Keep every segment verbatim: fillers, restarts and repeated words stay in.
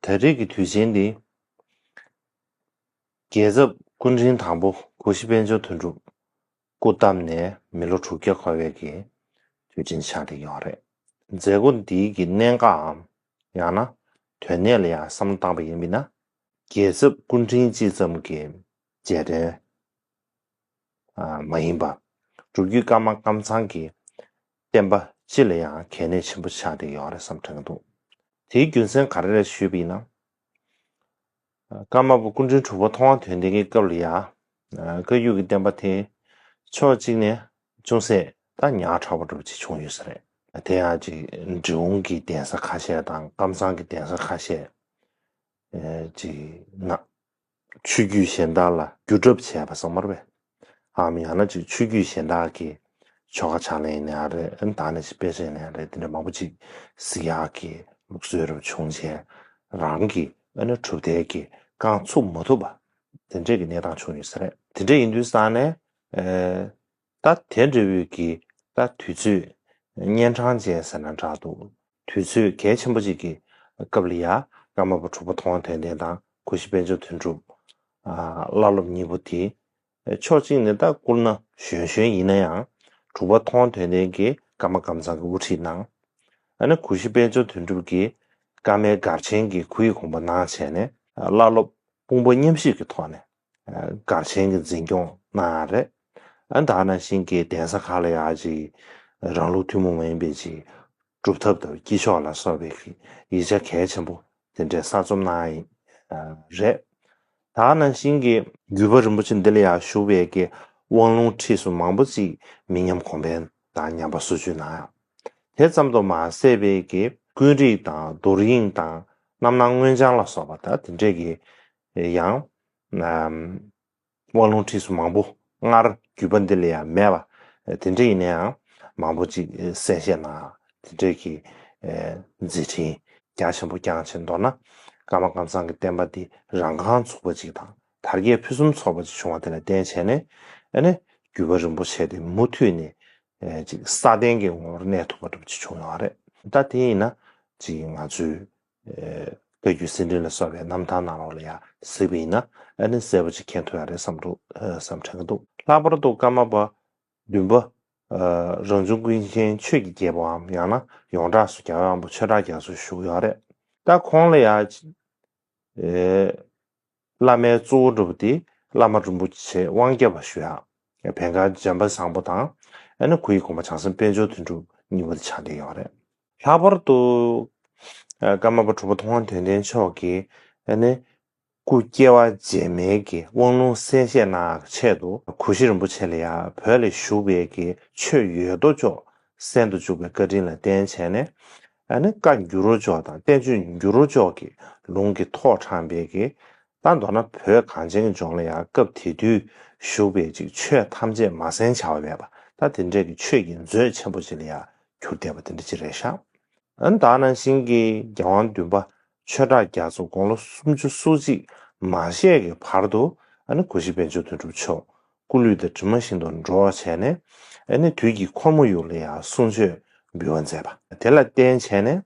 ད་རེས་ཀྱི་དུས་ཆེན་འདི། རྒྱལ་ཚབ་སྐུ་ཕྲེང་དང་པོ་གུ་ཤྲི་དཔལ་འབྱོར་དོན་གྲུབ་སྐུ་བལྟམས་ནས་མི་ལོ་དྲུག་བརྒྱ་འཁོར་བའི་གི་དུས་ཆེན་ཆགས་བསྡད་ཡོད་རེད། མཛད་སྒོ་འདིའི་གི་གནད་འགག་གམ། ཡང་ན་དོན་གནད་ལ་ཡང་བསམ་བློ་བཏང་པ་ཡིན་པ་ན། རྒྱལ་ཚབ་སྐུ་ཕྲེང་གཅིག་ཙམ་གྱི་རྗེས་དྲན། ཨ། མ་ཡིན་པ། སྒྲུབ་བརྒྱུད་ཀརྨ་ཀམ་ཚང་གི་བསྟན་པ་སྤྱི་ལ་ཡང་གལ་གནད་ཆེན་པོ་ཆགས་བསྡད་ཡོད་རེད་བསམ་དྲན་གྱི་འདུག་དེའི་རྒྱུ་མཚན་ག་རེ་རེད་ཞུས་པ་ཡིན་ན། ཀརྨ་པ་སྐུ་ཕྲེང་དྲུག་པ་ཐུབ་དབང་དོན་ལྡན་གྱི་སྐབས་ལ་ཡང་། བཀའ་བརྒྱུད་ཀྱི་བསྟན་པ་དེ་ཕྱོགས་གཅིག་ནས་ཅུང་ཟད་ད་ཉག་ཕྲ་བ་འདྲ་པོ་ཅིག་བྱུང་ཡོད་ས་རེད། དེ་ཡང་ཅིག་འབྲི་གུང་གི་གདན་ས་ཁ་ཤས་དང་ཀམ་ཚང་གི་གདན་ས་ཁ་ཤས། ཨེ། ཅིག་ན། ཆོས་བརྒྱུད་གཞན་དག་ལ་བསྒྱུར་གྲབས་བྱས་པ་ཙམ་མ་རེད་པས། ཨམ། ཡང་ན་ཅིག་ཆོས་བརྒྱུད་གཞན་དག་གི་ཆོ་ག་ཕྱག་ལེན་ཡིན་ནའང་རེད། ཨ་ནི་ད་ནི་ཅིག་དཔེ་ཆ་ཡིན་ནའང་རེད། དེ་འདྲ་མང་པོ་ཅིག་གཟིགས་ཡག་གི་ལུགས་སྲོལ་རབ་བྱུང་བྱས། རང་གི་ཨ་ནི་གྲུབ་མཐའི་གི་རྐང་ཚུགས་མ་ཐུབ་པ། དེ་འདྲས་ཀྱི་གནས་སྟངས་བྱུང་ཡོད་ས་རེད། དེ་འདྲས་ཡིན་དུས་ཙང་ནས། ཨེ། ད་དེ་འདྲ་བོའི་གི་ད་དུས་ཚོད་གཉན་འཕྲང་ཅན་ཟེར་ན་འདྲ་འདུག་དུས་ཚོད་གལ་ཆེན་པོ་ཅིག་གི་སྐབས་ལ་ཡ། ཀརྨ་པ་དྲུག་པ་ཐུབ་དབང་དོན་ལྡན་དང་གུ་ཤྲི་དཔལ་འབྱོར་དོན་གྲུབ། ཨ། བླ་སློབ་གཉིས་པོ་དེ། ཕྱོགས་གཅིག་ནས་ད་སྐུ་ན་གཞོན་གཞོན་ཡིན་ན་ཡང་། དྲུག་པ་ཐུབ་དབང་དོན་ལྡན་གྱིས་ཀརྨ་ཀམ་ཚང་གི་དབུ་ཁྲིད་གནང་། ཨ་ནི་གུ་ཤྲི་དཔལ་འབྱོར་དོན་གྲུབ་ཀྱིས་ཀརྨའི་སྒར་ཆེན་གྱི་ཁོར་ཡུག་གོམ་པ་གནང་བྱས་ནས། བླ་སློབ་དཔུང་པ་མཉམ་གཤིབ་ཀྱི་ཐོག་ནས་སྒར་ཆེན་གྱི་འཛིན་སྐྱོང་གནང་ཡག་རེད། ཨ། ད་ནང་བཞིན་གྱི་གདན་ས་ཁག་ལ་ཡ་ཅིག་རང་ལུགས་ཐུན་མོང་མ་ཡིན་པའི་ཅིག་སྒྲུབ་ཐབས་དང་དཀྱིལ་ཆོག་ལ་སོགས་པའི་གི་ཡིག་ཆ་གལ་ཆེན་པོ་དེ་འདྲའི་གསར་རྩོམ་གནང་ཡག་རེད། ད་ནང་བཞིན་གྱི་བརྒྱུད་པ་རིན་པོ་ཆེ་འདི་ལ་ཡ་བཞུགས་པའི་གི་དབང་ལུང་ཁྲིད་གསུམ་མང་པོ་ཅིག་མི་ཉམས་གོང་འཕེལ་དང་ཉམས་པ་སོར་ཆུད་གནང་ཡག་དེ་ཙམ་དུ་མ་ཟད་པའི་གི་ཀུན་རིག་དང་རྡོར་དབྱིངས་དང་རྣམ་སྣང་མངོན་བྱང་ལ་སོགས་པ་ད་དེ་འདྲས་ཀྱི་ཡང་། ཨམ། དབང་ལུང་ཁྲིད་གསུམ་མང་པོ་སྔར་བརྒྱུད་པ་འདི་ལ་ཡང་མེད་པ། དེ་འདྲ་ཡིན་ན་ཡང་མང་པོ་ཅིག་གསན་བཞེས་གནང་། དེ་འདྲའི་གི་མཛད་འཕྲིན་རྒྱ་ཆེན་པོ་བསྐྱངས་བྱས། མདོར་ན་ཀརྨ་ཀམ་ཚང་གི་བསྟན་པ་འདི་རང་རྐང་ཚུགས་པ་ཅིག་དང་དར་རྒྱས་ཕུན་སུམ་ཚོགས་པ་ཅིག་བྱུང་བ་དེ་ལ་བརྟེན་བྱས་ནས། ཨ་ནི་བརྒྱུད་པ་རིན་པོ་ཆེ་དེ་མུ་མཐུད་ནས་ཅིག་སྲ་བརྟན་གྱི་ངོ་བོར་གནས་ཐུབ་པ་འདྲ་པོ་ཅིག་བྱུང་ཡོད་རེད། ད་དེ་ཡིན་ན་ཅིག་ང་ཚོའི་ཨེ། བཀའ་བརྒྱུད་གསེར་ཕྲེང་ལ་སོགས་པའི་རྣམ་ཐར་ནང་ལོགས་ལ་ཡང་གཟིགས་པ་ཡིན་ན། ཨ་ནི་གསལ་པོ་ཅིག་མཁྱེན་ཐུབ་ཡག་རེད་བསམ་འདུག་ཨ། བསམ་དྲན་གྱི་འདུག་ལྷག་པར་དུ་ཀརྨ་པ་བདུན་པ། ཨ། རང་བྱུང་ཀུན་མཁྱེན་ཆོས་ཀྱི་རྒྱལ་པོའམ། ཡང་ན་ཡོངས་གྲགས་སུ་རྒྱལ་བའི་དབང་པོ་ཆོས་གྲགས་རྒྱ་མཚོ་བཞུགས་ཡོད་རེད། ད་ཁོང་ལ་ཡང་། ཨེ། བླ་མའི་གཙོ་བོ་འདྲ་པོ་དེ་བླ་མ་རིན་པོ་ཆེ་དབང་རྒྱལ་བ་ཞུ་ཡག་བན་སྒར་འཇམ་དཔལ་བཟང་པོ་དང་། ཨ་ནི་ཁོའི་གོང་མ་བྱང་སེམས་དཔལ་འབྱོར་དོན་གྲུབ་གཉིས་པོ་དེ་ཆགས་བསྡད་ཡོད་རེད། ལྷག་པར་དུ་ཀརྨ་པ་དྲུག་པ་ཐུབ་དབང་དོན་ལྡན་མཆོག་གིས། ཨ་ནི་སྐུ་སྐྱེ་བ་རྗེས་མའི་གི་དབང་ལུང་གསན་བཞེས་གནང་ཡག་ཆེད་དུ་གུ་ཤྲི་རིན་པོ་ཆེ་ལ་ཡང་བོད་ལ་བཞུགས་པའི་གི་ཆོས་ཡོད་དོ་ཅོག་གསན་དུ་བཅུག་པའི་བཀའ་དྲིན་ལ་བརྟེན་བྱས་ནས། ཨ་ནི་བཀའ་འགྱུར་བ་ཅོག་དང་བསྟན་བཅོས་འགྱུར་བ་ཅོག་གི་ལུང་གིས་ཐོག་དྲངས་པའི་གི། ད་མདོར་ན་བོད་གངས་ཅན་གྱི་ལྗོངས་ལ་ཡང་སྐབས་དེ་དུས་བཞུགས་པའི་ཅིག་ཆོས་ཐམས་ཅད་མ་གསན་བྱ་བ་མེད་པ། ད་དེ་འདྲའི་གི་ཆོས་ཀྱི་མཛོད་ཆེན་པོ་ཅིག་ལ་ཡང་གྱུར་བསྡད་པ་དེ་འདྲ་ཅིག་རེད་ཤག་ཨ་ནི་ད་ནང་བཞིན་གྱི་རྒྱལ་དབང་བདུན་པ་ཆོས་གྲགས་རྒྱ་མཚོ་དགུང་ལོ་སུམ་ཅུ་སོ་གཅིག་མ་བཞེས་ཀྱི་བར་དུ། ཨ་ནི་གུ་ཤྲི་དཔལ་འབྱོར་དོན་གྲུབ་མཆོག་སྐུ་ལུས་དང་གྲིབ་མ་བཞིན་དུ་འགྲོགས་བྱས་ནས། ཨ་ནི་དུས་ཀྱི་འཁོར་མོ་ཡུག་ལ་ཡང་གསུང་ཆོས་འབུལ་བ་མཛད་པ་དེ་ལ་བརྟེན་བྱས་ནས།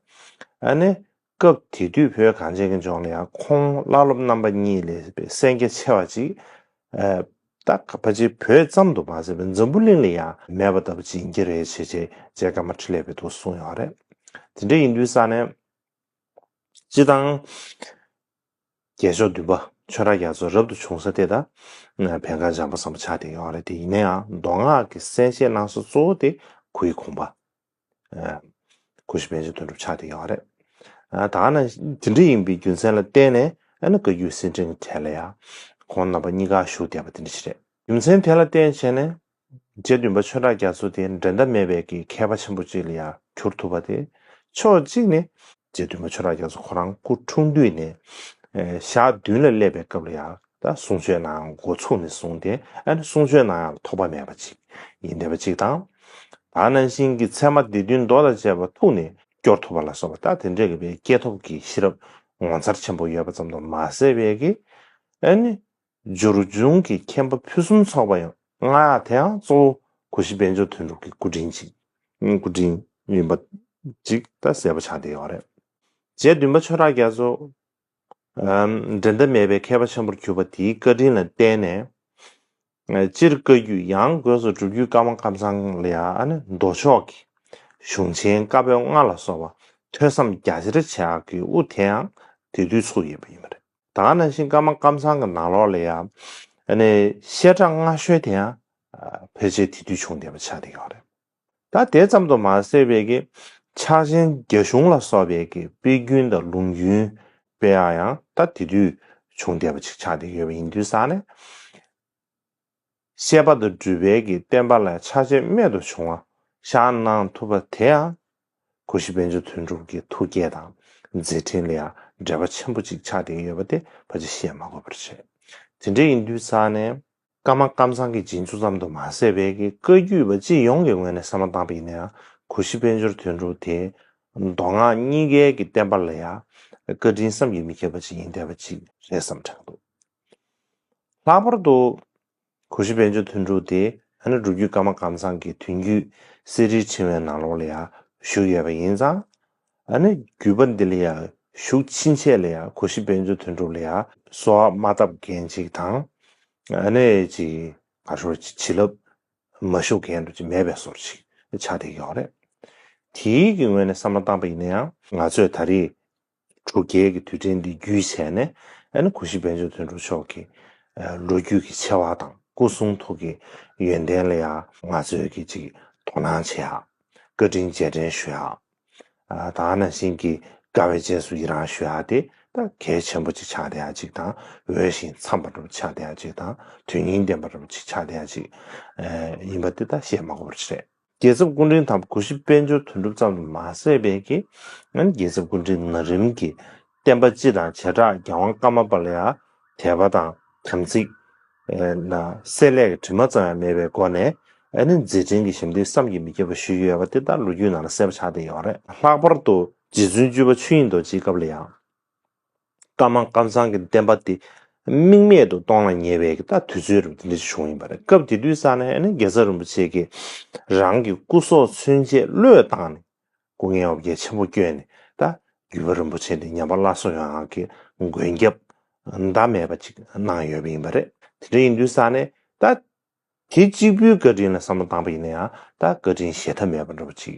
ཨ་ནི་སྐབས་དེ་དུས་བོད་གངས་ཅན་གྱི་ལྗོངས་ལ་ཡང་ཁོང་བླ་སློབ་རྣམ་པ་གཉིས་ལས་གསན་རྒྱ་ཆེ་བ་ཅིག་ཨ། ད་ཕལ་ཆེར་བོད་ཙམ་དུ་མ་ཟད་པའི་འཛམ་བུ་གླིང་ལ་ཡང་མེད་པ་ལྟ་བུ་ཅིག་ཡིན་གྱི་རེད་ཅེས་ཅེས་རྗེ་ཀརྨ་འཕྲིན་ལས་པས་འདུག་གསུངས་ཡོད་རེད། དེ་འདྲ་ཡིན་དུས་ཙང་ནས། སྤྱིར་བཏང་རྒྱལ་མཆོག་བདུན་པ་ཆོས་གྲགས་རྒྱ་མཚོ་རབ་ཏུ་བྱུང་ས་དེ་ད་བན་སྒར་འཇམ་དཔལ་བཟང་པོ་ཆགས་བསྡད་ཡོད་རེད། དེ་ཡིན་ན་ཡང་མདོ་སྔགས་ཀྱི་གསན་བཞེས་གནང་ས་གཙོ་བོ་དེ་ཁོའི་གོང་མ། ཨ། གུ་ཤྲི་དཔལ་འབྱོར་དོན་གྲུབ་ཆགས་བསྡད་ཡོད་རེད། ཨ། ད་ནི་དེ་འདྲ་ཡིན་པའི་རྒྱུ་མཚན་ལ་བརྟེན་ནས། ཨ་ནི་བཀའ་བརྒྱུད་གསེར་ཕྲེང་གི་གྲས་ལ་ཡང་ཁོང་རྣམ་པ་གཉིས་ཀ་བཞུགས་བསྡད་པ་དེ་འདྲ་ཞིག་རེད། རྒྱུ་མཚན་དེ་ལ་བརྟེན་བྱས་ནས། རྗེ་བདུན་པ་ཆོས་གྲགས་རྒྱ་མཚོ་དེ་འགྲན་ཟླ་མེད་པའི་གི་མཁས་པ་ཆེན་པོ་ཅིག་ལ་ཡང་གྱུར་ཐུབ་པ་དེ། ཕྱོགས་གཅིག་ནས་རྗེ་བདུན་པ་ཆོས་གྲགས་རྒྱ་མཚོ་ཁོ་རང་སྐུ་འཁྲུངས་དུས་ནས། ཨེ། ཞག་བདུན་ལ་སླེབས་པའི་སྐབས་ལ་ཡང་ད་གསུང་ཆོས་གནང་འགོ་ཚུགས་ནས་བཟུང་སྟེ། ཨ་ནི་གསུང་ཆོས་གནང་ཡག་ལ་ཐོགས་པ་མེད་པ་ཅིག་ཡིན་བསྡད་པ་ཅིག་དང་། ད་ནང་བཞིན་གྱི་ཚད་མ་སྡེ་བདུན་མདོ་དང་བཅས་པ་ཐུགས་ནས་སྐྱོར་ཐུབ་པ་ལ་སོགས་པ། ད་དེ་འདྲའི་གི་བའི་སྐྱེས་ཐོབ་ཀྱི་ཤེས་རབ་ངོ་མཚར་ཆེན་པོ་ཡོད་པ་ཙམ་དུ་མ་ཟད་པའི་གི། ཨ་ནི་སྦྱོར་བྱུང་གི་མཁྱེན་པ་ཕུན་སུམ་ཚོགས་པ་ཡང་མངའ་ཡག་དེའང་གཙོ་བོ་གུ་ཤྲི་དཔལ་འབྱོར་དོན་གྲུབ་ཀྱི་སྐུ་དྲིན་ཅིག་སྐུ་དྲིན་ཡིན་པ་ཅིག་ད་གསལ་པོ་ཆགས་བསྡད་ཡོད་རེད། རྗེ་བདུན་པ་ཆོས་གྲགས་རྒྱ་མཚོ་ འགྲན་ཟླ་མེད་པའི་མཁས་པ་ཆེན་པོར་གྱུར་པ་དེའི་བཀའ་དྲིན་ལ་བརྟེན་ནས། སྤྱིར་བཀའ་བརྒྱུད་ཡང་སྒོས་སུ་སྒྲུབ་བརྒྱུད་ཀརྨ་ཀཾ་ཚང་ལ་ཡང་ཨ་ནི་མདོ་ཕྱོགས་ཀྱི་གཞུང་ཆེན་བཀའ་པོད་ལྔ་ལ་སོགས་པ་ཐོས་བསམ་རྒྱ་ཆེར་བྱེད་ཡག་གི་དབུ་དེའང་དེ་དུས་ཚུགས་ཡོད་པ་ཡིན་པ་རེད། ད་ག་ནང་བཞིན་ཀརྨ་ཀཾ་ཚང་གི་ནང་ལོགས་ལ་ཡང་ཨ་ནི་བཤད་གྲྭ་སྔ་ཤོས་དེ་ཡང་ཕལ་ཆེར་དེ་དུས་བྱུང་བསྡད་པ་ཆགས་བསྡད་ཡོད་རེད། ད་དེ་ཙམ་དུ་མ་ཟད་པའི་གི་ཕྱག་ཆེན་རྒྱ་གཞུང་ལ་སོགས་པའི་གི་དཔེ་རྒྱུན་དང་ལུང་རྒྱུན་སྤེལ་ཡག་ཡང་ད་དེ་དུས་བྱུང་བསྡད་པ་ཅིག་ཆགས་བསྡད་ཡོད་པ་ཡིན་དུས་ཙང་ནས། བཤད་པ་དང་སྒྲུབ་པའི་གི་བསྟན་པ་ལ་ཕྱག་ཆེན་རྨད་དུ་བྱུང་བ་བཞག་གནང་ཐུབ་པ་དེ་ཡང་གོ་ཤྲི་པཎ་ཆེན་དོན་གྲུབ་ཀྱི་ཐུགས་བསྐྱེད་དང་མཛད་འཕྲིན་ལ་ཡང་འབྲེལ་བ་ཆེན་པོ་ཅིག་ཆགས་བསྡད་ཡོད་པ་དེ་ཕལ་ཆེར་བཤད་མ་དགོས་པ་རེད། དེ་འདྲ་ཡིན་དུས་ཙང་ནས། ཀརྨ་ཀཾ་ཚང་གི་རྗེས་འཇུག་ཙམ་དུ་མ་ཟད་པའི་གི་བཀའ་བརྒྱུད་པ་སྤྱི་ཡོངས་ཀྱི་ངོས་ནས་བསམ་བློ་བཏང་པ་ཡིན་ན་ཡང་གོ་ཤྲི་དཔལ་འབྱོར་དོན་གྲུབ་དེ་མདོ་སྔགས་གཉིས་ཀའི་གི་བསྟན་པ་ལ་ཡང་བཀའ་དྲིན་བསམ་གྱིས་མི་ཁྱབ་པ་ཅིག་ཡིན་བསྡད་པ་ཅིག་རེད་བསམ་དྲན་འདུག། ལྷག་པར་དུ་གོ་ཤྲི་དཔལ་འབྱོར་དོན་གྲུབ་དེ་ཨ་ནི་སྒྲུབ་བརྒྱུད་ཀརྨ་ཀཾ་ཚང་གི་དོན་བརྒྱུད་གསེར་རིའི་ཕྲེང་བའི་ནང་ལོགས་ལ་ཡང་བཞུགས་ཡོད་པ་ཡིན་ཙང་། ཨ་ནི་བརྒྱུད་པ་འདི་ལ་ཡང་ཞུགས་ཕྱིན་ཆད་ལ་ཡང་གོ་ཤྲི་དཔལ་འབྱོར་དོན་གྲུབ་ལ་ཡང་གསོལ་བ་མ་བཏབ་མཁན་ཅིག་དང་། ཨ་ནི་ཅིག་ག་ཤོར་བྱིན་རླབས་མ་ཞུགས་མཁན་འདྲ་ཅིག་མེད་པའི་བཟོ་འདྲ་ཅིག་ཆགས་བསྡད་ཡོད་རེད། དེའི་གི་ངོས་ནས་བསམ་བློ་བཏང་པ་ཡིན་ན་ཡང་ང་ཚོས་ད་རེས་དྲུག་བརྒྱའི་གི་དུས་དྲན་འདི་བརྒྱུད་བྱས་ནས་ཨ་ནི་གོ་ཤྲི་དཔལ་འབྱོར་དོན་གྲུབ་མཆོག་གི་ལོ་རྒྱུས་ཀྱི་ཆེ་བ་དང་སྐུ་གསུང་ཐུགས་ཀྱི་ཡོན་ཏན་ལ་ཡང་ང་ཚོས་གི་ཅིག་དོ་སྣང་བྱེད་ཡག་བཀའ་དྲིན་རྗེས་དྲན་ཞུ་ཡག་ཨ་ད་ག་ནང་བཞིན་གྱི་དགའ་བའི་རྗེས་སུ་ཡི་རང་ཞུ་ཡག་དེ་ད་གལ་ཆེན་པོ་ཅིག་ཆགས་བསྡད་ཡག་ཅིག་དང་འོས་ཤིང་འཚམས་པ་འདྲ་པོ་ཆགས་བསྡད་ཡག་ཅིག་དང་དོན་སྙིང་ལྡན་པ་འདྲ་པོ་ཅིག་ཆགས་བསྡད་ཡག་ཅིག་ཨ་ཡིན་པ་དེ་ད་བཤད་མ་དགོས་པ་རེད། རྒྱལ་ཚབ་སྐུ་ཕྲེང་དང་པོ་གོ་ཤྲི་དཔལ་འབྱོར་དོན་གྲུབ་ཙམ་དུ་མ་ཟད་པའི་གི་ཨ་ནི་རྒྱལ་ཚབ་སྐུ་ཕྲེང་ན་རིམ་གྱི་བསྟན་པ་སྤྱི་དང་བྱེ་བྲག་རྒྱལ་དབང་ཀརྨ་པ་ལ་ཡང་དད་པ་དང་དམ་ཚིག་ཨེ་ན་བསྲེ་བསླད་ཀྱི་དྲི་མ་ཙམ་ཡང་མེད་པའི་སྒོ་ནས་ཨ་ནི་མཛད་འཕྲིན་གྱི་ཞབས་འདེགས་བསམ་གྱིས་མི་ཁྱབ་པ་ཞུས་ཡོད་པ་དེ་ད་ལོ་རྒྱུས་ནང་ལ་གསལ་པོ་ཆགས་བསྡད་ཡོད་རེད། ལྷག་པར་དུ་རྗེ་བཙུན་བཅུ་པ་ཆོས་དབྱིངས་རྡོ་རྗེའི་སྐབས་ལ་ཡང་། ཀརྨ་ཀམ་ཚང་གི་བསྟན་པ་དེ་རྨེག་མེད་དུ་གཏོང་ལ་ཉེ་བའི་ད་དུས་ཚོད་རུ་དེ་འདྲ་ཞིག་བྱུང་ཡིན་པ་རེད། སྐབས་དེ་དུས་ཙང་ནས་ཨ་ནི་རྒྱལ་ཚབ་རིན་པོ་ཆེ་གིས་རང་གི་སྐུ་སྲོག་ཚུན་ཆད་བློས་བཏང་ནས་སྐུ་ངལ་འོ་བརྒྱལ་ཆེན་པོ་བསྐྱོན་ནས་ད་བརྒྱུད་པ་རིན་པོ་ཆེ་འདི་ཉམས་པ་སླར་གསོ་ཡོང་ཡག་གི་མགོན་སྐྱབས་ཟླ་མེད་པ་ཅིག་གནང་ཡོད་པ་ཡིན་པ་རེད། དེ་འདྲ་ཡིན་དུས་ཙང་ནས་ད། དེ་གཅིག་པུའི་བཀའ་དྲིན་ལ་བསམ་བློ་བཏང་པ་ཡིན་ན་ཡང་ད་བཀའ་དྲིན་གཞལ་ཐབས་མེད་པ་འདྲ་པོ་ཅིག་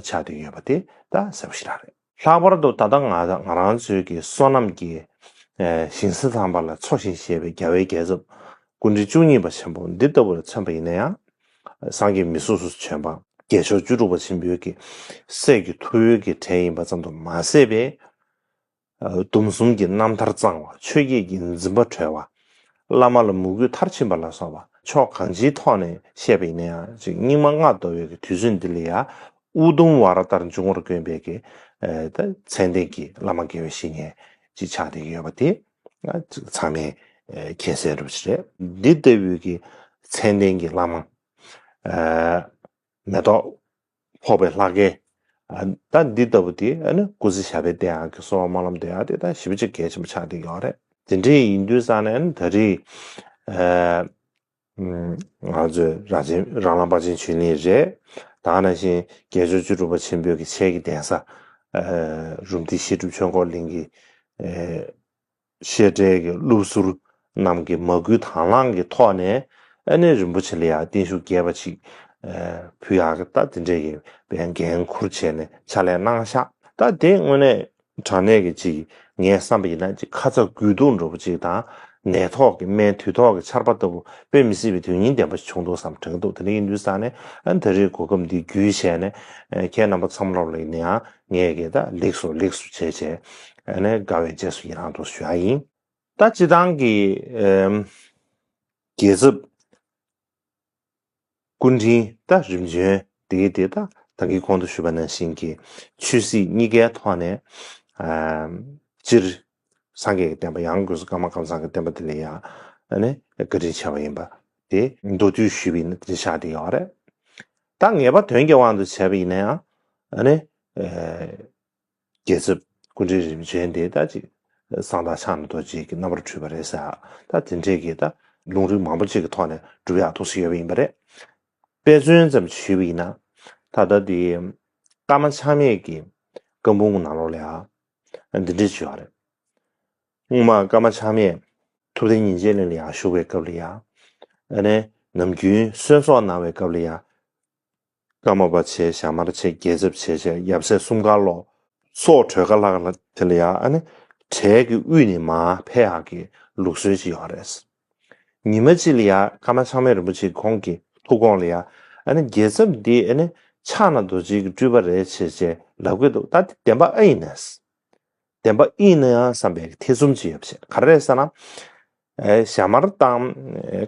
ཆགས་བསྡད་ཡོད་པ་དེ་ད་གསལ་པོ་ཞེ་དྲག་རེད། ལྷག་པར་དུ་ད་ལྟ་ང་ང་རང་ཚོའི་གི་བསོད་ནམས་ཀྱི་ཞིང་ས་དམ་པ་ལ་འཚོ་ཞིང་གཞེས་པའི་རྒྱལ་བའི་རྒྱལ་ཚབ་སྐུ་ཕྲེང་བཅུ་གཉིས་པ་ཆེན་པོ་འདི་ལྟ་བུ་ལ་མཚོན་པ་ཡིན་ན་ཡང་སངས་རྒྱས་མི་སོ་སོ་བྱོན་པ་རྒྱལ་མཆོག་བཅུ་དྲུག་པ་ཆེན་པོའི་གི་སྲས་ཀྱི་ཐུ་བོའི་གི་གྲས་ཡིན་པ་ཙམ་དུ་མ་ཟད་པའི། སྡོམ་གསུམ་གྱི་རྣམ་ཐར་གཙང་བ། ཆོས་བརྒྱད་ཀྱི་འཛིན་པ་གྲོལ་བ། བླ་མ་ལ་མོས་གུས་མཐར་ཕྱིན་པ་ལ་སོགས་པ་ཕྱོགས་གང་ཅིའི་ཐོག་ནས་བཤད་པ་ཡིན་ན་ཡང་ཅིག་སྙིགས་མ་ལྔ་བདོ་བའི་གི་དུས་ཚོད་འདི་ལ་ཡང་ཨུ་དུམ་ཝ་ར་ལྟར་འབྱུང་བར་དཀོན་པའི་གི་ད་མཚན་ལྡན་གྱི་བླ་མ་དགེ་བའི་བཤེས་གཉེན་ཅིག་ཆགས་བསྡད་ཀྱི་ཡོད་པ་དེ་ཚང་མས་མཁྱེན་གསལ་འདྲ་པོ་ཞིག་རེད། འདི་ལྟ་བུའི་གི་མཚན་ལྡན་གྱི་བླ་མ། མེ་ཏོག་ཕོག་པའི་ལྷ་སྐལ། ད་འདི་ལྟ་བུ་དེ་ཨ་ནི་སྐུ་ཚེ་ཞབས་པད་བརྟན་ཡག་གི་གསོལ་བ་སྨོན་ལམ་འདེབས་ཡག་དེ་ད་ཞེ་པོ་ཅིག་གལ་ཆེན་པོ་ཆགས་བསྡད་ཡོད་རེད། དེ་འདྲ་ཡིན་དུས་ཙང་ནས་ཨ་ནི་ད་རེས་ང་ཚོས་རང་བྱན་རང་བླ་དཔལ་ཆེན་ཆོས་གླིང་རེད། ད་ག་ནང་བཞིན་རྒྱལ་མཆོག་བཅུ་དྲུག་པ་ཆེན་པོའི་གི་ཆེད་ཀྱི་གདན་ས་རུམ་བཏེག་བཤད་སྒྲུབ་ཆོས་འཁོར་གླིང་གི་བཤད་གྲྭའི་གི་སློབ་ཟུར་རྣམས་ཀྱི་མ་བསྐུལ་དང་བླངས་ཀྱི་ཐོག་ནས་ཨ་ནི་རིན་པོ་ཆེ་ལ་ཡང་བརྟན་བཞུགས་རྒྱས་པ་ཅིག་ཕུལ་ཡག་གི་ད་དེ་འདྲའི་གི་འགན་འཁུར་བྱས་ནས་ཕྱག་ལས་གནང་ཤག་ད་དེ་དངོས་གནས་དྲང་གནས་ཀྱི་ཅིག་ངས་བསམ་པ་ཡིན་ན་ཅིག་ཁ་ཚ་དགོས་གཏུགས་འདྲ་པོ་ཅིག་དང་ནད་ཐོག་གི་སྨན་དུས་ཐོག་གི་ཆར་པ་ལྟ་བུ་དཔེ་མི་སྲིད་པའི་དོན་སྙིང་ལྡན་པ་ཞིག་བྱུང་འདུག་བསམ་དྲན་གྱི་འདུག་དེ་འདྲ་ཡིན་དུས་ཙང་ནས་ཨ་ནི་ད་རེས་གོ་སྐབས་འདི་བརྒྱུད་བྱས་ནས་ཁྱེད་རྣམ་པ་ཚང་མ་ལ་ཡིན་ན་ཡང་། ངས་ཀྱིས་ད་ལེགས་སོ་ལེགས་སོ་བྱས་བྱས་ཨ་ནི་དགའ་བའི་རྗེས་སུ་ཡི་རང་དུ་ཞུ་ཡ་ཡིན། ད་སྤྱི་བཏང་གི་ཨེམ་རྒྱལ་ཚབ་སྐུ་ཕྲེང་ད་རིམ་བྱོན་དེ་གི་དེ་ད་ད་གིན་གོང་དུ་ཞུས་པ་ནང་བཞིན་གྱི་ཆོས་སྲིད་གཉིས་ཀའི་ཐོག་ནས་ཨམ་སྤྱིར་སངས་རྒྱས་ཀྱི་བསྟན་པ་ཡང་སྒོས་སུ་ཀརྨ་ཀམ་ཚང་གི་བསྟན་པ་དེ་ལ་ཡང་ཨ་ནི་བཀའ་དྲིན་ཆེ་བ་ཡིན་པ་དེ་མདོར་བསྡུས་ཞུས་པ་ཡིན་ན་དེ་འདྲ་ཆགས་བསྡད་ཡོད་རེད། ད་ངེས་པ་དོན་གྱི་དབང་དུ་བྱས་པ་ཡིན་ན་ཡང་ཨ་ནི། རྒྱལ་ཚབ་སྐུ་ཕྲེང་རིམ་བྱོན་དེ་ད་ཅིག་གསང་བདག་ཕྱག་ན་རྡོ་རྗེ་གི་རྣམ་པར་འཕྲུལ་པ་རེད་ཟེར། ད་དེ་འདྲས་ཀྱི་ད་ལུང་རིགས་མང་པོ་ཅིག་གི་ཐོག་ནས་སྒྲུབ་ཡག་ཐུགས་སུ་ཡོད་པ་ཡིན་པ་རེད། དཔེ་མཚོན་ཙམ་ཞུས་པ་ཡིན་ན་ད་ལྟ་དེ་ཀརྨ་ཆགས་མེད་ཀྱི་བཀའ་འབུམ་ནང་ལོགས་ལ་ཡང་འདི་འདྲས་ཅིག་ཡོད་རེད། སྔོན་མ་ཀརྨ་ཆགས་མེད་ཐུབ་བསྟན་ཉིན་བྱེད་གླིང་ལ་ཡང་བཞུགས་པའི་སྐབས་ལ་ཡང་། ཨ་ནི་ནམ་རྒྱུན་གསོལ་ཚོགས་གནང་བའི་སྐབས་ལ་ཡང་། ཀརྨ་པ་བྱས། ཞྭ་དམར་བྱས། རྒྱལ་ཚབ་བྱས་བྱས་ཡབ་སྲས་གསུམ་ཀ་ལོ་སོགས་གྲོལ་ཁ་ལྷག་དེ་ལ་ཡང་། ཨ་ནི་གྲལ་གྱི་དབུས་ནས་མར་ཕེབས་ཡག་གི་ལུགས་སྲོལ་ཅིག་ཡོད་རེད། ཉི་མ་གཅིག་ལ་ཡང་ཀརྨ་ཆགས་མེད་རིན་པོ་ཆེ་ཁོང་གི་ཐུགས་དགོངས་ལ་ཡང་། ཨ་ནི་རྒྱལ་ཚབ་འདི་ཨ་ནི་ཕྱག་ན་རྡོ་རྗེ་གི་སྤྲུལ་པ་རེད་བྱས་བྱས་ལབ་ཀྱི་འདུག་ད་དེ་བདེན་པ་ཨེ་ཡིན་ནམ། བདེན་པ་ཨེ་ཡིན་ནམ་བསམ་པའི་ཐེ་ཚོམ་ཅིག་ཡོད་པ་བྱས། ག་རེ་རེད་ཟེར་ན། ཨེ་ཞྭ་དམར་དང་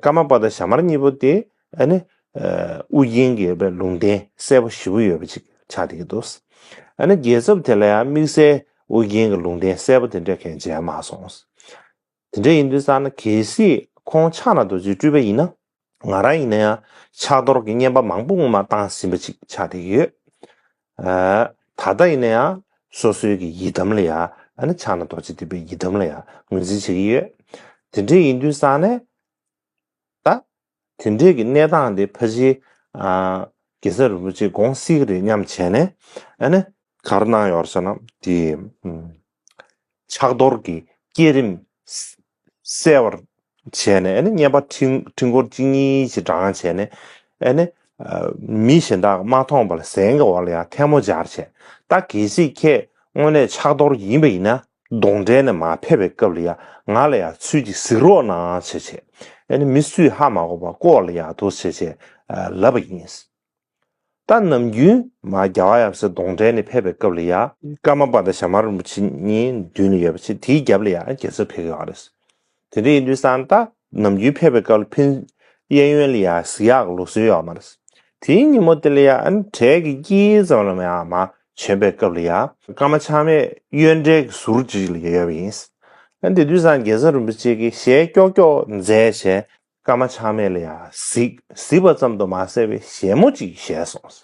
ཀརྨ་པ་དང་ཞྭ་དམར་གཉིས་པོ་དེ་ཨ་ནི་ཨ་དབུ་རྒྱན་གྱི་ལུང་བསྟན་གསལ་པོ་ཞེ་པོ་ཡོད་པ་ཅིག་ཆགས་བསྡད་ཀྱི་འདུག་ཨ་ནི་རྒྱལ་ཚབ་དེ་ལ་ཡང་དམིགས་བསལ་དབུ་རྒྱན་གྱི་ལུང་བསྟན་གསལ་པོ་དེ་འདྲ་གང་མཇལ་མ་སོང་། དེ་འདྲ་ཡིན་དུས་ཙང་ན། གལ་སྲིད་ཁོང་ཕྱག་ན་རྡོ་རྗེའི་སྤྲུལ་པ་ཡིན་ན། ང་རང་ཡིན་ན་ཡང་ཕྱག་རྡོར་གྱི་བསྙེན་པ་མང་པོ་སྔོན་མ་བཏང་ཟིན་པ་ཅིག་ཆགས་བསྡད་ཀྱི་ཡོད། ཨ། ད་ལྟ་ཡིན་ན་ཡང་སོ་སོའི་གི་ཡི་དམ་ལ་ཡང་། ཨ་ནི་ཕྱག་ན་རྡོ་རྗེ་འདི་པའི་ཡི་དམ་ལ་ཡང་ངོས་འཛིན་བྱེད་ཀྱི་ཡོད། དེ་འདྲ་ཡིན་དུས་ཙང་ནས། ད་དེ་འདྲའི་གི་གནས་སྟངས་དེ་ཕལ་ཆེར། ཨ། གེ་སར་རིན་པོ་ཆེ་དགོངས་སྲིད་ཀྱི་རེད་སྙམ་བྱས་ནས། ཨ་ནི་ག་རེ་གནང་ཡོད་ཟེར་ན། དེ་ཕྱག་རྡོར་གྱི་བསྐྱེད་རིམ་གསལ་བར་བྱས་ནས། ཨ་ནི་བསྙེན་པ་ཕྲེང་ཕྲེང་སྐོར་གཅིག་གཉིས་ཤིག་བགྲངས་བྱས་ནས། ཨ་ནི་མི་གཞན་དག་མ་མཐོང་བ་ལ་གཟན་གྱི་འོག་ལ་ཡང་ཐལ་མོ་སྦྱར་བྱས། ད་གལ་སྲིད་ཁྱེད་དངོས་གནས་ཕྱག་རྡོར་ཡིན་པ་ཡིན་ན། གདོང་གྲལ་ནས་མར་ཕེབས་པའི་སྐབས་ལ་ཡང་ང་ལ་ཡང་ཚུར་ཅིག་གཟིགས་རོགས་གནང་བྱས་བྱས། ཨ་ནི་མི་སུས་ཧ་མ་གོ་བར་ལྐོག་ལ་ཡང་འདུག་བྱས་བྱས་ལབ་པ་ཡིན། ད་ནམ་རྒྱུན་མར་རྒྱལ་བ་ཡབ་སྲས་གདོང་གྲལ་ནས་ཕེབས་པའི་སྐབས་ལ་ཡང་། ཀརྨ་པ་དང་ཞྭ་དམར་རིན་པོ་ཆེ་གཉིས་མདུན་ལ་ཡོད་པ་བྱས། དེའི་རྒྱབ་ལ་ཡང་རྒྱལ་ཚབ་ཕེབས་ཀྱི་ཡོད་རེད། དེ་འདྲ་ཡིན་དུས་ཙང་ད་ནམ་རྒྱུན་ཕེབས་པའི་སྐབས་ལ་ཕན་གཡས་གཡོན་ལ་ཡང་གཟིགས་ཡག་ལུགས་སྲོལ་ཡོད་མ་རེད། དེའི་ཉིན་མོ་དེ་ལ་ཡང་། ཨ་ནི་གྲལ་གྱི་དཀྱིལ་ཙམ་ལ་ཡང་མར་བྱོན་པའི་སྐབས་ལ་ཡང་། ཀརྨ་ཆགས་མེད་གཡོན་གྲལ་གྱི་ཟུར་ཅིག་ལ་ཡོད་པ་ཡིན། ཨ། དེ་དུས་ཙང་གེ་སར་རིན་པོ་ཆེ་གིས་ཞལ་ཀྱོག་ཀྱོག་མཛད་བྱས། ཀརྨ་ཆགས་མེད་ལ་ཡང་གཟིགས། གཟིགས་པ་ཙམ་དུ་མ་ཟད་པའི་ཞལ་མོ་ཅིག་བཞེས་སོང་།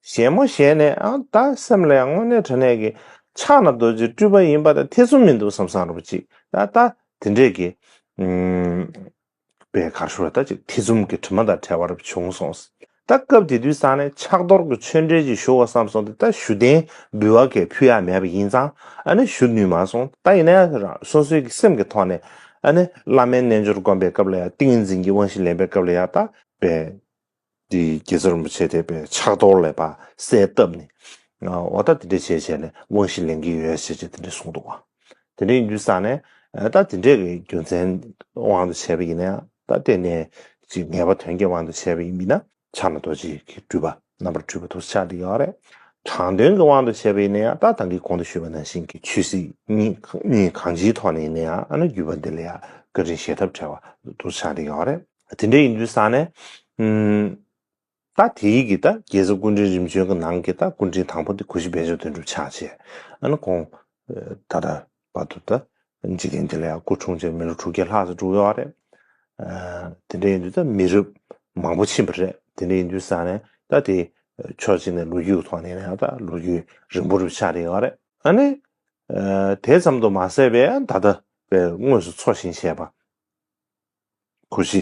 ཞལ་མོ་བཞེས་ནས། ཨ། ད་སེམས་ལ་ཡང་དངོས་གནས་དྲང་གནས་ཀྱི་ཕྱག་ན་རྡོ་རྗེ་སྤྲུལ་པ་ཡིན་པ་དང་ཐེ་ཚོམ་མི་འདུག་བསམ་བསམ་རུ་ཅིག་ད་ད་དེ་འདྲས་ཀྱི། ཨུམ། པའི་གར་ཤོར་བ་ད་ཅིག་ཐེ་ཚོམ་གྱི་དྲི་མ་དང་བྲལ་བ་རུ་བྱུང་སོང་། ད་སྐབས་དེ་དུས་ཙང་ནས་ཕྱག་རྡོར་གྱི་ཆོས་འབྲེལ་ཅིག་ཞུ་བ་བསམ་སོང་སྟེ། ད་ཞུ་རྟེན་འབུལ་བ་གས་ཕུལ་ཡག་མེད་པ་ཡིན་ཙང་། ཨ་ནི་ཞུ་ནུས་མ་སོང་། ད་ཡིན་ན་ཡང་རང་སོ་སོའི་གི་སེམས་ཀྱི་ཐོག་ནས། ཨ་ནི་བླ་མའི་རྣལ་འབྱོར་བསྒོམ་པའི་སྐབས་ལ་ཡང་། ཏིང་ངེ་འཛིན་གྱི་དབང་བཞི་ལེན་པའི་སྐབས་ལ་ཡང་། ད་པའི་འདི་རྒྱལ་ཚབ་རིན་པོ་ཆེ་དེ་པའི་ཕྱག་རྡོར་ལ་ཕར་གསལ་བཏབ་ནས། འོ། ད་དེ་འདྲས་བྱས་བྱས་ནས་དབང་བཞི་ལེན་གྱི་ཡོད་ཟེར་བྱས་དེ་འདྲས་གསུངས་འདུག་བ། དེ་འདྲ་ཡིན་དུས་ཙང་ནས། ཨ། ད་དེ་འདྲས་ཀྱི་རྒྱུ་མཚན་དབང་དུ་བྱས་པ་ཡིན་ན་ཡང་། ད་གཏན་ནས་ཅིག་ངེས་པ་དོན་གྱི་དབང་དུ་བྱས་པ་ཡིན་པ་ཡིན་ན། ཕྱག་ན་རྡོ་རྗེ་གི་སྤྲུལ་པ། རྣམ་པར་སྤྲུལ་པ་དེ་ཆགས་བསྡད་ཡོད་རེད། དྲང་དོན་གྱི་དབང་དུ་བྱས་པ་ཡིན་ན་ཡང་། ད་ད་གིན་གོང་དུ་ཞུས་པ་ནང་བཞིན་གྱི་ཆོས་སྲིད་གཉིས་གཉིས་གང་ཅིའི་ཐོག་ནས་ཡིན་ན་ཡང་། ཨ་ནི་བརྒྱུད་པ་འདི་ལ་ཡང་བཀའ་དྲིན་གཞལ་ཐབས་བྲལ་བ་དེ་ཆགས་བསྡད་ཡོད་རེད། དེ་འདྲ་ཡིན་དུས་ཙང་ནས། ཨུམ། ད་དེའི་གི་ད་རྒྱལ་ཚབ་སྐུ་ཕྲེང་རིམ་བྱོན་གྱི་ནང་གི་ད་སྐུ་ཕྲེང་དང་པོ་དེ་གུ་ཤྲི་དཔལ་འབྱོར་དོན་གྲུབ་ཆགས་བྱས། ཨ་ནི་ཁོང་ད་ལྟ་བར་དུ་ད་འཇིག་རྟེན་འདི་ལ་ཡང་སྐུ་འཁྲུངས་བྱས་མི་ལོ་དྲུག་བརྒྱ་ལྷག་ཙམ་འགྲོ་གི་ཡོད་རེད། ཨ། དེ་འདྲ་ཡིན་དུས་ད་མི་རབས་མང་པོ་ཕྱིན་པ་རེད། དེ་འདྲ་ཡིན་དུས་ཙང་ནས། ད་དེ་ཕྱོགས་གཅིག་ནས་ལོ་རྒྱུས་ཀྱི་ཐོག་ནས་ཡང་ད་ལོ་རྒྱུས་རིང་པོ་རུ་ཆགས་བསྡད་ཡོད་རེད། ཨ་ནི། ཨ། དེ་ཙམ་དུ་མ་ཟད་པའི་ད་ལྟ་བའི་དངོས་སུ་འཚོ་ཞིང་གཞེས་པ། གུ་ཤྲི་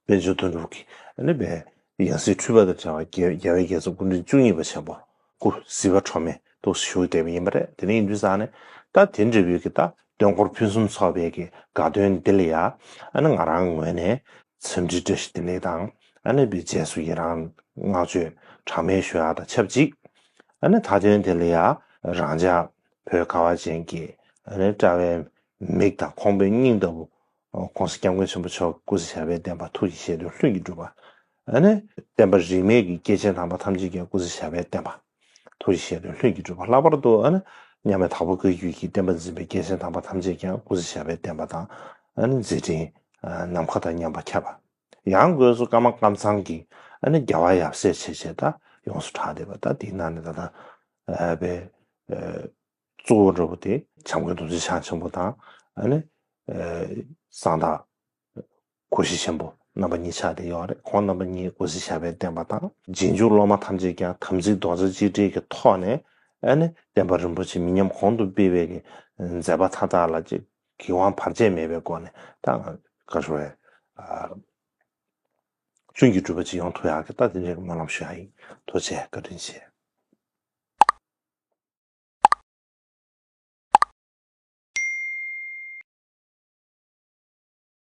དཔལ་འབྱོར་དོན་གྲུབ་ཀྱི། ཨ་ནི་པའི་ཡང་སྲིད་འཁྲུལ་པ་དང་བྲལ་བ། རྒྱལ་རྒྱལ་བའི་རྒྱལ་ཚབ་སྐུ་ཕྲེང་བཅུ་གཉིས་པ་ཆེན་པོ་སྐུ་གཟི་བ་འཕྲོག་མེད་དུ་བཞུགས་བསྡད་པ་ཡིན་པ་རེད། དེ་འདྲ་ཡིན་དུས་ཙང་ནས། ད་དེ་འདྲ་བོའི་གི་ད་སྟོན་འཁོར་ཕུན་སུམ་ཚོགས་པའི་གི་དགའ་སྟོན་འདི་ལ་ཡང་། ཨ་ནི་ང་རང་ངོས་ནས་འཚམས་འདྲི་བཀྲ་ཤིས་བདེ་ལེགས་དང་། ཨ་ནི་པའི་རྗེས་སུ་ཡི་རང་བསྔགས་བརྗོད་གྲངས་མེད་ཞུ་ཡག་དང་ཆབས་ཅིག་ཨ་ནི་མཐའ་དོན་དེ་ལ་ཡང་རང་ཅག་བོད་ཁ་བ་ཅན་གྱི། ཨ་ནི་དཔྲལ་བའི་མིག་དང་ཁོང་པའི་སྙིང་ལྟ་བུ། ༸གོང་ས་༸སྐྱབས་མགོན་ཆེན་པོ་མཆོག་སྐུ་ཚེ་ཞབས་པད་བརྟན་པ། ཐུགས་ཀྱི་བཞེད་དོན་ལྷུན་གྱིས་གྲུབ་པ། ཨ་ནི་བསྟན་པ་རིས་མེད་ཀྱི་སྐྱེས་ཆེན་དམ་པ་ཐམས་ཅད་ཀྱང་སྐུ་ཚེ་ཞབས་པད་བརྟན་པ། ཐུགས་ཀྱི་བཞེད་དོན་ལྷུན་གྱིས་གྲུབ་པ། ལྷག་པར་དུ། ཨ་ནི་མཉམ་མེད་དྭགས་པོ་བཀའ་བརྒྱུད་ཀྱི་བསྟན་པ་འཛིན་པའི་སྐྱེས་ཆེན་དམ་པ་ཐམས་ཅད་ཀྱང་སྐུ་ཚེ་ཞབས་པད་བརྟན་པ་དང་། ཨ་ནི་མཛད་འཕྲིན་ནམ་མཁའ་དང་མཉམ་པར་ཁྱབ་པ། ཡང་སྒོས་སུ་ཀརྨ་ཀམ་ཚང་གི། ཨ་ནི་རྒྱལ་བ་ཡབ་སྲས་བྱས་བྱས་ད་ཡོངས་སུ་གྲགས་བསྡད་པ། ད་དེའི་ནང་ནས་ད་ལྟ་ཨ་པའི་ཨ་གཙོ་བོ་འདྲ་པོ་དེ་བྱམས་མགོན་རྡོ་རྗེ་འཆང་ཆེན་པོ་དང་། ཨ་ནི་ཨ་གསང་བདག་གོ་ཤྲི་ཆེན་པོ་རྣམ་པ་གཉིས་ཆགས་བསྡད་ཡོད་རེད། ཁོང་རྣམ་པ་གཉིས་སྐུ་ཚེ་ཞབས་པད་བརྟན་པ་དང་། རྗེས་འཇུག་སློབ་མ་ཐམས་ཅད་ཀྱང་དམ་ཚིག་རྡོག་རྩ་གཅིག་སྒྲིལ་གྱི་ཐོག་ནས། ཨ་ནི་བསྟན་པ་རིན་པོ་ཆེ་མི་ཉམས་གོང་དུ་སྤེལ་བའི་གི་མཛད་པ་མཐའ་དག་ལ་ཅིག་གི་དབང་བར་ཆད་མེད་པའི་སྒོ་ནས། ད་ང་ག་རེ་ཞུ་དགོས་རེད། ཨ། ལྷུན་གྱིས་གྲུབ་པ་ཅིག་ཡོང་ཐུབ་ཡག་གི་ད་དེ་འདྲའི་སྨོན་ལམ་ཞུ་ཡག་ཡིན། ཐུགས་རྗེ་ཆེ། བཀའ་དྲིན་ཆེ།